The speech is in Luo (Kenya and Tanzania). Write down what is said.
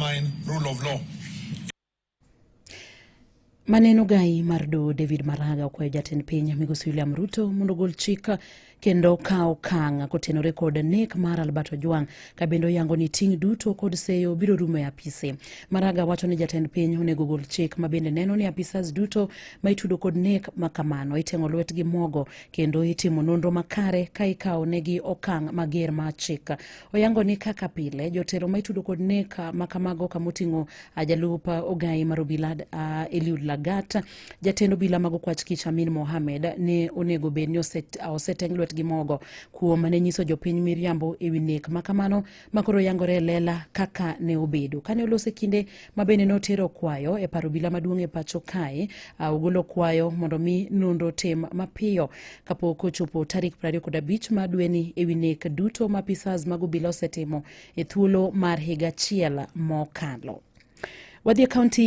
undermine rule of law. Maneno gai mar doho David Maraga okwayo jatend piny migosi William Ruto mondo ogol chik kendo kaw okang' kotenore kod nek mar Albert Ojwang' ka bende oyango ni ting' duto kod seyo biro rumo e apise. Maraga wacho ni jatend piny onego ogol chik ma bende neno ni apisas duto ma itudo kod nek ma kamano iteng'o lwetgi mogo kendo itimo nonro makare ka ikawo negi okang' mager mar chik. Oyango ni kaka pile jotelo ma itudo kod nek ma kamago kamoting'o jalup ogai mar obila Eliud Lagat, jatend obila mag okwach kich Amin Mohamed ne onego bed ni oseteng' lwetgi mogo kuom ne nyiso jopiny miriambo e wi nek ma kamano ma koro yangore e lela kaka ne obedo. Kane olose kinde ma bende notero kwayo e par obila maduong' e pacho kae, ogolo kwayo mondo mi nonro tim mapiyo kapok ochopo tarik 25 ma dweni e wi nek duto ma apisas mag obila osetimo e thuolo mar higa achiel mokalo. Wadhi e kaunti.